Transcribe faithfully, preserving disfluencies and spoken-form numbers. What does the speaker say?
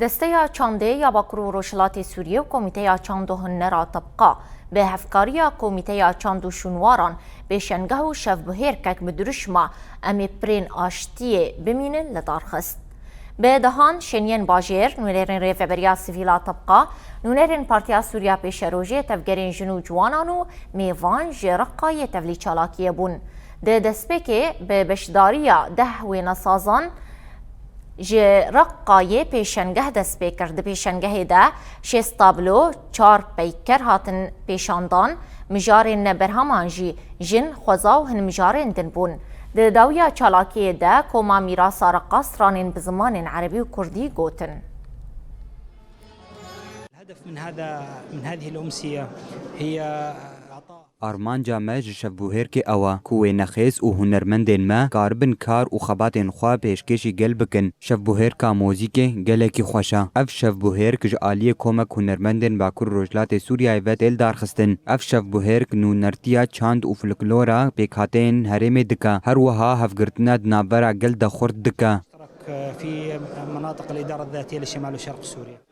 Desteya Çandê ya Bakur û Rojhilatê Sûriyê û Komîteya Çand û Hunera Tibqa bi hevkariya Komîteya Çand û Şûnwaran pêşengeh û şevbihêrkek bi dirûşma Em ê pirên aştiyê bimînin li dar xist. Bi dehan şêniyên bajêr, nûnerên Rêveberiya Sivîl a Tibqa, nûnerên Partiya Sûriya Pêşerojê, tevgerên jin û ciwanan û mêvan ji Reqqa yê tevlî çalakiyê bûn. Di destpêkê bi beşdariya deh wênesazan, Ji Reqqa yê pêşengeh dest pê kir. Di pêşengehê de şêst tablo, çar peyker hatin pêşandan, mijarên neberheman jî jin, xweza û hin mijarên din bûn. Di dawiya çalakiyê de Koma Mîrasa Reqqa stranên bi zimanên erebî û kurdî gotin. الهدف من هذا من هذه الأمسية هي إعطاء Armanca me ji şevbûhêrkê ew e ku wênexêz û hunermendên me karibin kar û xebatên xwe pêşkêşî gel bikin. Şevbûhêrka mozîkê gelekî xweş e. Ev şevbûhêrk ji aliyê Komek Hunermendên Bakur Rojhilatê Sûriyeyê ve tê lidarxistin. Ev şevbûhêrk nûnertiya çand û folklora pêkhateyên herêmê dike. Her wiha hevgirtina di navbera gel de xurt dike. في مناطق الإدارة الذاتية لشمال وشرق سوريا.